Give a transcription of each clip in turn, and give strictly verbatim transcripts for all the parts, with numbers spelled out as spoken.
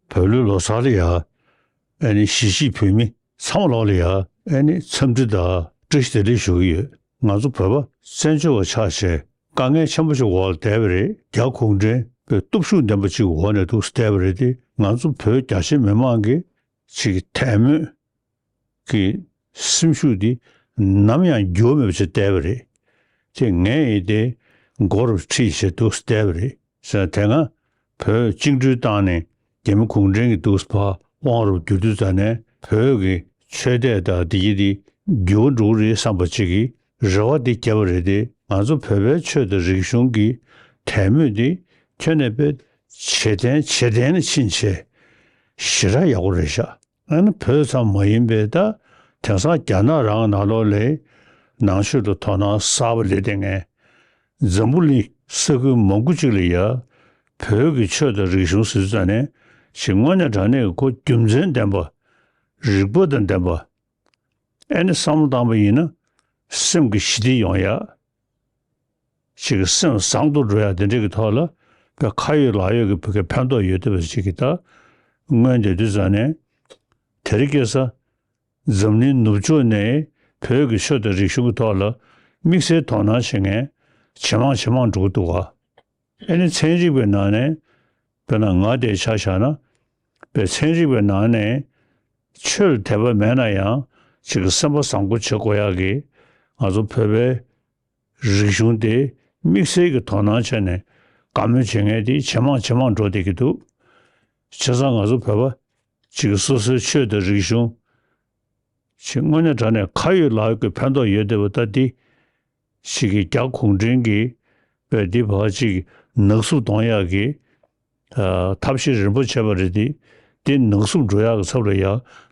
བོད་ལུགས་ལོ་གསར་ལ་ཡ། ཨ་ནི་གཞིས་བྱེས་བོད་མི་ཚང་མ་ལོག་ལ་ཡ། ཨ་ནི་འཚམས་འདྲི་དང་བཀྲ་ཤིས་བདེ་ལེགས་ཞུ་གི་ཡོད། ང་ཚོ་བོད་པ་བཙན་བྱོལ་བ་ཆགས་བྱས་དཀའ་ངལ་ཆེན་པོ་ཞིག་འོག་ལ་བསྡད་པ་རེད། རྒྱ་གུང་ཁྲན་པའི་སྟོབས་ཤུགས་ལྡན་པ་ཅིག་འོག་ནས་འདུག་བསྡད་པ་རེད་དེ། ང་ཚོ་བོད་རྒྱ་ཆེ་མི་མང་གི་ཅིག་དད་མོས་ཀྱི་སེམས་ཤུགས་འདི་ནམ་ཡང་འགྱུར་མེད་པ་ཞིག་བསྡད་པ་རེད། དེ་ངས་ཡིན་ཏེ་མགོ་རུ་ཁྲིད་བྱས་འདུག་བསྡད་པ་རེད་ཟེར། དེ་སྔ་བོད་བཅིངས་འགྲོལ་བཏང་ནས་རྒྱ་མི་གུང་ཁྲན་གྱིས་འདུག་ཕར་དབང་རུ་བསྒྱུར་དུས་ཙ་ནས་བོད་ཀྱི་ཆོས་དད་དང་འདི་གྱིས་འདི་འགྱུར་བ་འགྲོ་གི་རེད་བསམ་པ་ཅིག་གི་རེ་བ་འདི་བརྒྱབ་པ་རེད་དེ། ང་ཚོ་བོད་པའི་ཆོས་དང་རིག་གཞུང་གི་དད་མོས་འདི་ཁྱོན་ནས་དཔེ་ཇེ་བརྟན་ཇེ་བརྟན་ལ་ཕྱིན་བྱས་ཞེ་དྲག་ཡག་པོ་རེད་ཤག་ཨ་ནི་བོད་ཙམ་མ་ཡིན་པའི་ད་དེང་སང་རྒྱ་ནག་རང་ནང་ལོགས་ལ་ནང་ཆོས་ལ་དོ་སྣང་གསར་པ་སླེབས་བསྡད་མཁན། འཛམ་བུ་གླིང་ས་ཁུལ་མང་པོ་ཅིག་ལ་ཡ་བོད་ཀྱི་ཆོས་དང་རིག་གཞུང་ཟེར་ཙ་ནས་ཅིག་དངོས་གནས་དྲང་གནས་ཀྱི་ཁོ་རྒྱུ་མཚན་ལྡན་པ། རིག་པ་དང་ལྡན་པ། ཨ་ནི་བསམ་བློ་བཏང་པ་ཡིན་ན་སེམས་ཀྱི་ཞི་བདེ་ཡོང་ཡ། ཅིག་གི་སེམས་བཟང་དུ་འགྲོ་ཡ་དེ་འདྲ་གི་ཐོག་ལ་དཔེ་ཁ་ཡོད་ལག་ཡོད་ཀྱི་བོད་སྐད་ཕན་ཐོགས་ཡོད་བསྡད་པ་ཅིག་གི་ད་མངོན་བསྡད་དུས་ཙ་ནས། དེ་རིང་ཁ་སང་འཛམ་གླིང་ནུབ་ཕྱོགས་ནས་བོད་ཀྱི་ཆོས་དང་རིག་གཞུང་གི་ཐོག་ལ་དམིགས་བསལ་དོ་སྣང་བྱེད་མཁན་ཇེ་མང་ཇེ་མང་འགྲོ་གི་འདུག་ག་ཨ་ནི་ཚན་རིག་པའི་ནང་ནས་དཔེར་ན་ང་དེ་ཆ་བཞག་ན། དཔེ་ཚན་རིག་པའི་ནང་ནས་ཆོས་ལ་དད་པ་མེད་ན་ཡང་ཅིག་གི་སེམས་པ་བཟང་པོ་བྱེད་དགོས་ཡག་གི་ང་ཚོ་བོད་པའི་རིག་གཞུང་དེ་དམིགས་བསལ་གྱི་དོ་སྣང་བྱས་ནས་བཀའ་མོལ་བྱེད་མཁན་དེ་ཇེ་མང་ཇེ་མང་འགྲོ་བསྡད་ཀྱི་འདུག་བྱས་ཙང་ང་ཚོ་བོད་པ་ཅིག་གི་སོ་སོའི་ཆོས་དང་རིག་གཞུང་ཅིག་དངོས་གནས་དྲང་གནས་ཁ་ཡོད་ལག་ཡོད་ཀྱི་ཕན་ཐོགས་ཡོད་བསྡད་པ་ད་འདི་ཅིག་གི་རྒྱ་གུང་ཁྲན་གྱིས་བས་འདི་བར་ཅིག་ནག་བསུབ་གཏོང་ཡག་གི་ཨ་ཐབས་ཤེས་རིམ་པ་བྱས་པ་རེད་དེ། འདི་ནག་བསུབ་འགྲོ་ཡག་གི་ཚབ་ལ་ཡ་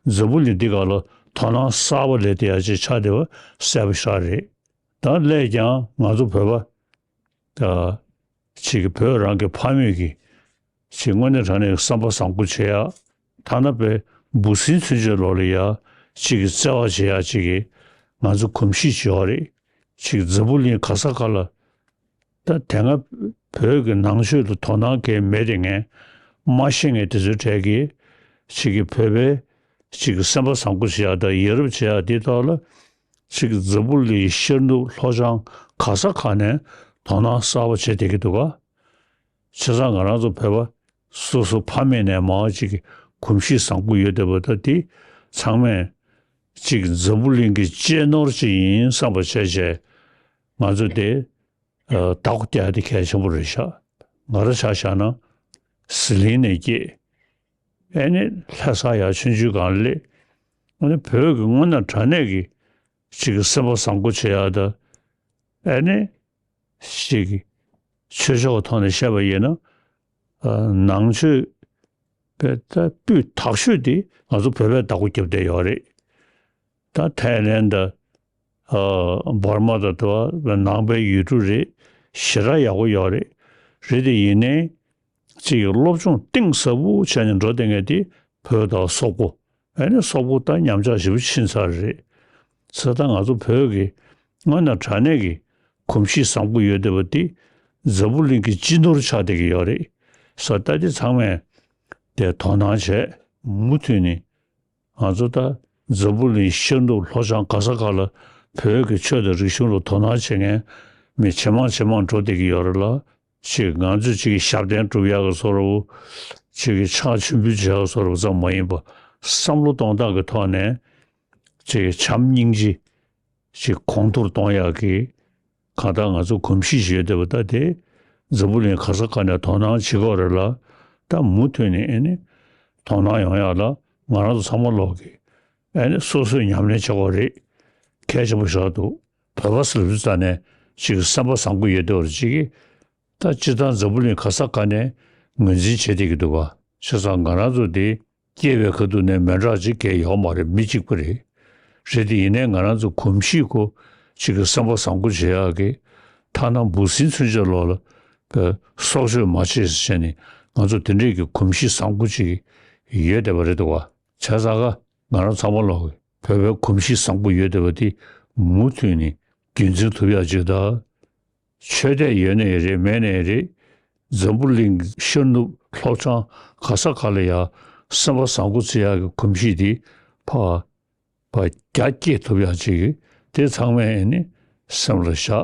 འཛམ་བུ་གླིང་འདི་སྒང་ལ་དོ་སྣང་གསར་པ་སླེབས་བསྡད་ཡག་ཅིག་ཆགས་བསྡད་པ་གསལ་པོ་ཞེ་དྲག་རེད། ད་སླད་ཀྱང་ང་ཚོ་བོད་པ་ད་ཅིག་གི་བོད་རང་གི་ཕ་མེས་ཀྱི་ཅིག་དངོས་གནས་དྲང་གནས་བསམ་པ་བཟང་པོ་བྱེད་ཡག་ཐ་ན་དཔེ་འབུ་སྲིན་ཚུན་ཆད་ལོག་ལ་ཡ་ཅིག་གི་བརྩེ་བ་བྱེད་ཡག་ཅིག་གི་ང་ཚོ་གོམས་གཤིས་ཅིག་ཡོད་རེད། ཅིག་འཛམ་བུ་གླིང་ག་ས་ག་ལ་ད་དེ་སྔ་བོད་ཀྱི་ནང་ཆོས་ལ་དོ་སྣང་གང་ཡང་མེད་དེ་ངས་མ་ཤེས་མཁན་དེ་ཚོའི་གྲས་ཀྱིས་ཅིག་གི་བོད་པའི་ཅིག་གི་སེམས་པ་བཟང་པོ་བྱེད་ཡག་དང་ཡ་རབས་བྱེད་ཡག་དེའི་ཐོག་ལ་ཅིག་འཛམ་བུ་གླིང་ཤར་ནུབ་ལྷོ་བྱང་ག་ས་ག་ནས་དོ་སྣང་གསར་པ་བྱེད་བསྡད་ཀྱི་འདུག་ག་བྱས་ཙང་ང་རང་ཚོ་བོད་པ་སོ་སོ་ཕ་མེས་ནས་མར་ཅིག་གི་གོམས་གཤིས་བཟང་པོ་ཡོད་བསྡད་པ་ད་དེ་ཚང་མས་ཅིག་འཛམ་བུ་གླིང་གི་གཅེས་ནོར་ཅིག་ཡིན་བསམ་པ་བྱས་བྱས་ང་ཚོ་དེ་ཨ་བདག་པོ་རྒྱག་ཡ་དེ་གལ་ཆེན་པོ་རེད་ཤག་ང་རང་ཆ་བཞག་ན་ཟི་ལིང་ནས་སྐྱེས། ཨ་ནི་ལྷ་ས་ཡར་ཆུང་ཆུང་སྒང་སླེབས། ཨ་ནི་བོད་ཀྱི་དངོས་གནས་དྲང་གནས་ཀྱི་ཅིག་གི་སེམས་པ་བཟང་པོ་བྱེད་ཡག་དང་། ཨ་ནི་ཅིག་གི་ཆོས་ཕྱོགས་ཀྱི་ཐོག་ནས་བཤད་པ་ཡིན་ན། ཨ་ནང་ཆོས་པའི་ད་སྤུས་དག་ཤོས་དེ་ང་ཚོ་བོད་པས་བདག་པོ་རྒྱབ་བསྡད་ཡོད་རེད། ད་ཐའི་ལེན་དང་། ཨ་འབར་མ་དང་དེ་བ་ནང་པའི་ཡུལ་གྲུ་རེད། ཞེ་དྲག་ཡག་པོ་ཡོད་རེད། རེད་དེ་ཡིན་ནའི་ཅིག་གི་སློབ་སྦྱོང་གཏིང་ཟབ་པོ་བྱས་ནས་འགྲོ་བསྡད་མཁན་དེ་བོད་དང་སོག་པོ། ཨ་ནི་སོག་པོ་ད་ཉམས་ཆག་ཞེ་པོ་ཕྱིན་ཚར་རེད། ས་ད་ང་ཚོ་བོད་ཀྱི་དངོས་གནས་དྲང་གནས་ཀྱི་གོམས་གཤིས་བཟང་པོ་ཡོད་བསྡད་པ་དེ་འཛམ་བུ་གླིང་གི་སྤྱི་ནོར་ཆགས་བསྡད་ཀྱི་ཡོད་རེད། ས་ད་དེ་ཚང་མས་དེ་དོ་སྣང་བྱས་མུ་མཐུད་ནས། ང་ཚོ་ད་འཛམ་བུ་གླིང་ཤར་ནུབ་ལྷོ་བྱང་ག་ས་ག་ལ་བོད་ཀྱི་ཆོས་དང་རིག་གཞུང་ལ་དོ་སྣང་བྱེད་མཁན་མི་ཇེ་མང་ཇེ་མང་འགྲོ་བསྡད་ཀྱི་ཡོད་རེད་ལ། ཅིག་ང་ཚོས་ཅིག་གི་ཞབས་བརྟན་སྒྲུབ་ཡག་གི་བཟོ་འདྲ་བོ། ཅིག་གི་ཕྱག་མཆོད་འབུལ་བྱེད་ཡག་གི་བཟོ་འདྲ་བོ་ཙམ་མ་ཡིན་པ། བསམ་བློ་གཏོང་སྟངས་ཀྱི་ཐོག་ནས་ཅིག་གི་བྱམས་སྙིང་རྗེ་ཅིག་གོང་མཐོར་གཏོང་ཡག་གི་གང་ལྟར་ང་ཚོ་གོམས་གཤིས་ཤིག་ཡོད་བསྡད་པ་ད་དེ་འཛམ་བུ་གླིང་ག་ས་ག་ནས་དོ་སྣང་བྱེད་ཀྱི་ཡོད་རེད་ལ། ད་མུ་མཐུད་ནས་ཨ་ནི་དོ་སྣང་ཡོང་ཡག་ལ་ང་རང་ཚོ་ཚང་མ་ལོག་གི་ཨ་ནི་སོ་སོས་ཉམས་ལེན་བྱེད་དགོས་རེད། གལ་ཆེན་པོ་ཞིག་འདུག་བོད་པ་ཟེར་ལབ་དུས་ཙ་ནས་ཅིག་གི་སེམས་པ་བཟང་པོ་ཡོད་བསྡད་པ་རེད། ཅིག་གི་ད་སྤྱིར་བཏང་འཛམ་བུ་གླིང་ག་ས་ག་ནས་ངོས་འཛིན་བྱེད་བསྡད་ཀྱི་འདུག་ག་བྱས་ཙང་ང་རང་ཚོ་དེ་སྐྱེས་པའི་ཁ་ཐུག་ནས་མི་འདྲ་ཅིག་གས་ཡོད་མ་རེད། མི་གཅིག་པ་རེད། རེད་དེ་ཡིན་ནའི་ང་རང་ཚོ་གོམས་གཤིས་ཁོ་ཅིག་གི་སེམས་པ་བཟང་པོ་བྱེད་ཡག་གི་ཐ་ན་འབུ་སྲིན་ཚུན་ཆད་ལོག་ལ་སྲོག་གཅོད་མ་བྱེད་ཟེར་བྱས་ནས་ང་ཚོ་དེ་འདྲས་ཀྱི་གོམས་གཤིས་བཟང་པོ་ཅིག་ཡོད་བསྡད་པ་རེད་འདུག་ག་བྱས་ཙང་ང་རང་ཚང་མ་ལོག་གི་བོད་པའི་གོམས་གཤིས་བཟང་པོ་ཡོད་བསྡད་པ་དེ་མུ་མཐུད་ནས་རྒྱུན་འཛིན་ཐུབ་ཡག་ཅིག་དང་། ཆོས་དད་ཡོད་ནའི་རེད་མེད་ནའི་རེད། འཛམ་བུ་གླིང་གི་ཤར་ནུབ་ལྷོ་བྱང་ག་ས་ག་ལ་ཡ་སེམས་པ་བཟང་པོ་བྱེད་ཡག་གི་གོམས་གཤིས་དེ་ཕར་ཕར་རྒྱ་སྐྱེད་ཐུབ་ཡག་ཅིག་གི་དེ་ཚང་མས་ཨེ་ནི་སེམས་ལ་བཞག་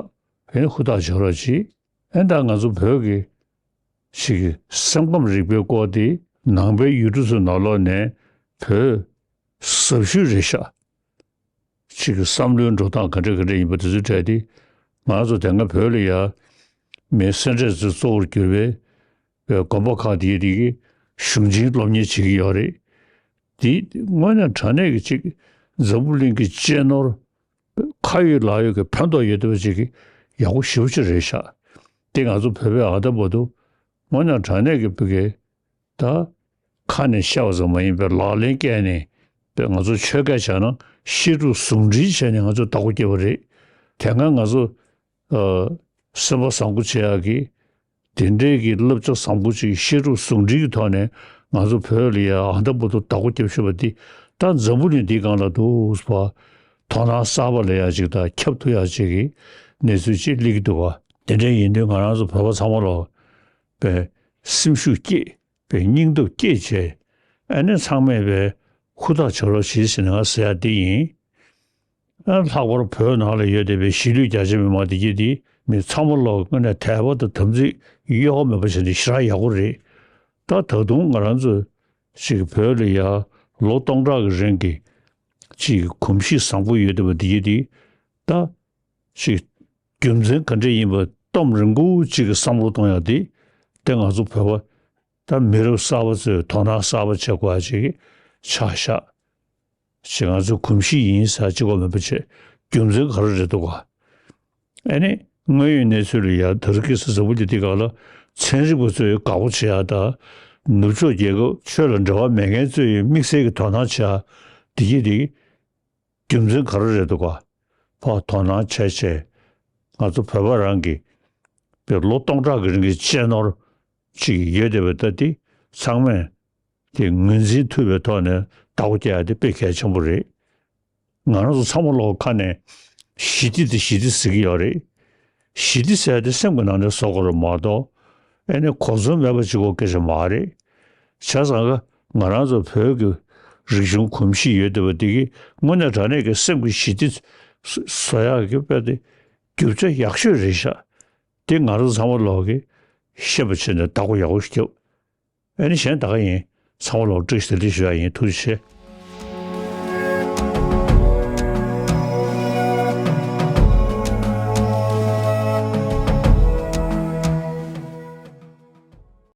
ཨེ་ནི་ཧུར་ཐག་བྱེད་རོགས་གྱིས། ཨེ་ད་ང་ཚོ་བོད་ཀྱི་ཅིག་གི་སེམས་ཁམས་རིག་པའི་སྐོར་དེ་ནང་པའི་ཡུལ་གྲུ་ཚོའི་ནང་ལོགས་ནས་བོད་ཟབ་ཤོས་རེད་ཤག་ཅིག་གི་བསམ་བློའི་འགྲོ་སྟངས་ག་འདྲ་ག་འདྲ་ཡིན་པ་དེ་ཚོའི་གྲས་དེ་ང་ཚོ་དེ་སྔ་བོད་ལ་ཡ་མི་སེ་འབྲས་ཚོས་གཙོ་བོར་གྱུར་པའི་པའི་དགོན་པ་ཁག་དེའི་རིགས་ཀྱི་གཞུང་ཆེན་སློབ་གཉེར་བྱེད་ཀྱི་ཡོད་རེད། དེ་དངོས་གནས་དྲང་གནས་ཀྱི་ཅིག་འཛམ་བུ་གླིང་གི་གཅེས་ནོར་ཁ་ཡོད་ལག་ཡོད་ཀྱི་ཕན་ཐོགས་ཡོད་བསྡད་པ་ཅིག་གི་ཡག་པོ་ཞེ་པོ་ཅིག་རེད་ཤག་དེ་ང་ཚོ་བོད་པའི་ཨ་ད་བར་དུ་དངོས་གནས་དྲང་གནས་ཀྱི་བོད་ཀྱི་ད་ཁ་ནས་བཤད་པ་ཙམ་མ་ཡིན་པར་ལག་ལེན་བཀལ་ནས་པའི་ང་ཚོ་ཆོས་སྐད་བྱས་ན་བཤད་སྒྲུབ་ཟུང་འབྲེལ་བྱས་ནས་ང་ཚོས་བདག་པོ་བརྒྱབ་པ་རེད། དེ་སྔ་ང་ཚོ་ཨ་སེམས་པ་བཟང་པོ་བྱེད་ཡག་གི་དེ་འདྲའི་གི་བསླབ་བྱ་བཟང་པོ་ཅིག་བཤད་སྒྲུབ་ཟུང་འབྲེལ་གྱི་ཐོག་ནས་ང་ཚོ་བོད་ལ་ཡ་ཨ་ད་བར་དུ་བདག་པོ་བརྒྱབ་ཤེས་པ་འདི་ད་འཛམ་བུ་གླིང་འདིའི་སྒང་ལ་འདུག་པ། དོ་སྣང་གསར་པ་ལ་ཡ་ཅིག་དང་ཁྱབ་ཐུབ་ཡག་ཅིག་གི་གནས་ཚུལ་ཅིག་སླེབས་ཀྱི་འདུག་པ། དེ་འདྲ་ཡིན་དུས་ང་རང་ཚོ་བོད་པ་ཚང་མ་ལོ་པའི་སེམས་ཤུགས་བསྐྱེད་པའི་སྙིང་སྟོབས་བསྐྱེད་བྱས་ཨ་ནི་ཚང་མས་པའི་ཧུར་ཐག་བྱེད་རོགས་བྱེད་ཟེར་ནས་ང་ཟེར་ཡག་འདི་ཡིན། ལྷག་པར་བོད་ནང་ལ་ཡོད་བསྡད་པའི་གཞིས་ལུས་རྒྱ་ཆེ་མི་མང་དེ་གྱད་དེ་མི་ཚང་མ་ལོག་དངོས་གནས་དད་པ་དང་དམ་ཚིག་གཡོ་བ་མེད་པ་བྱས་ནས་ཞེ་དྲག་ཡག་པོ་རེད། ད་ད་དུང་ང་རང་ཚོ་ཅིག་བོད་ལ་ཡ་ལོ་སྟོང་ཕྲག་གི་རིང་གི་ཅིག་གོམས་གཤིས་བཟང་པོ་ཡོད་བསྡད་པ་དེ་གྱད་དེ་ད་ཅིག་རྒྱུ་མཚན་ག་འདྲ་ཡིན་པ་གཏམ་རིང་པོ་ཅིག་གི་བསམ་བློ་གཏོང་ཡག་དེ་དེ་ང་ཚོ་བོད་པ་ད་མི་རབས་གསར་པ་ཚོས་དོ་སྣང་གསར་པ་བྱེད་དགོས་ཡག་ཅིག་ཆགས་ཤག་ཅིག་ང་ཚོའི་གོམས་གཤིས་ཡིན་ཟེར་གཅིག་པོ་མིན་པ་བྱས་རྒྱུ་མཚན་ག་རེ་རེད་འདུག་ག་ཨ་ནི་དངོས་ཡོད་གནས་ཚུལ་ལ་ཡ་ད་རེས་ཀྱི་ས་འཛམ་བུ་གླིང་འདི་སྒང་ལ་ཚན་རིག་པ་ཚོས་དགའ་པོ་བྱེད་ཡག་དང་ནུབ་ཕྱོགས་རྒྱལ་ཁབ་ཆོས་ལ་འབྲེལ་བ་མེད་མཁན་ཚོས་དམིགས་བསལ་གྱི་དོ་སྣང་བྱེད་ཡག་འདི་གྱད་དེ་རྒྱུ་མཚན་ག་རེ་རེད་འདུག་ག་ཕར་དོ་སྣང་བྱས་བྱས་ང་ཚོ་བོད་པ་རང་གི་པའི་ལོ་སྟོང་ཕྲག་གི་རིང་གི་གཅེས་ནོར་ཅིག་ཡོད་བསྡད་པ་ད་དེ་ཚང་མས་དེ་ངོས་འཛིན་ཐུབ་པའི་ཐོག་ནས་བདག་པོ་རྒྱག་ཡག་དེ་དཔེ་གལ་ཆེན་པོ་རེད། ང་རང་ཚོ་ཚང་མ་ལོག་ཁ་ནས་ཞི་བདེ་དེ་ཞི་བདེ་ཟེར་གྱི་ཡོད་རེད། ཞི་བདེ་ཟེར་ཡག་དེ་སེམས་ཀྱི་ནང་ནས་བཟོ་དགོས་རེད་མ་གཏོགས་ཨ་ནི་གོ་མཚོན་མེད་པ་ཅིག་དགོས་སྐད་ཆ་མ་རེད། བྱས་ཙང་ཀ་ང་རང་ཚོ་བོད་ཀྱི་རིག་གཞུང་གོམས་གཤིས་ཡོད་བསྡད་པ་འདི་གིས་དངོས་གནས་དྲང་གནས་ཀྱི་སེམས་ཀྱི་ཞི་བདེ་བཟོ་ཡག་གི་དཔེ་དེ་རྒྱུ་ཆ་ཡག་ཤོས་རེད་ཤག་དེ་ང་རང་ཚོ་ཚང་མ་ལོག་གིས་ཤེས་པ་བྱས་ནས་བདག་པོ་ཡག་པོ་ཞིག་རྒྱབ། ཨ་ནི་གཞན་ད་ག་ཡིན། ཚང་མ་ལོག་བཀྲ་ཤིས་བདེ་ལེགས་ཞུ་ཡག་ཡིན། ཐུགས་རྗེ་ཆེ།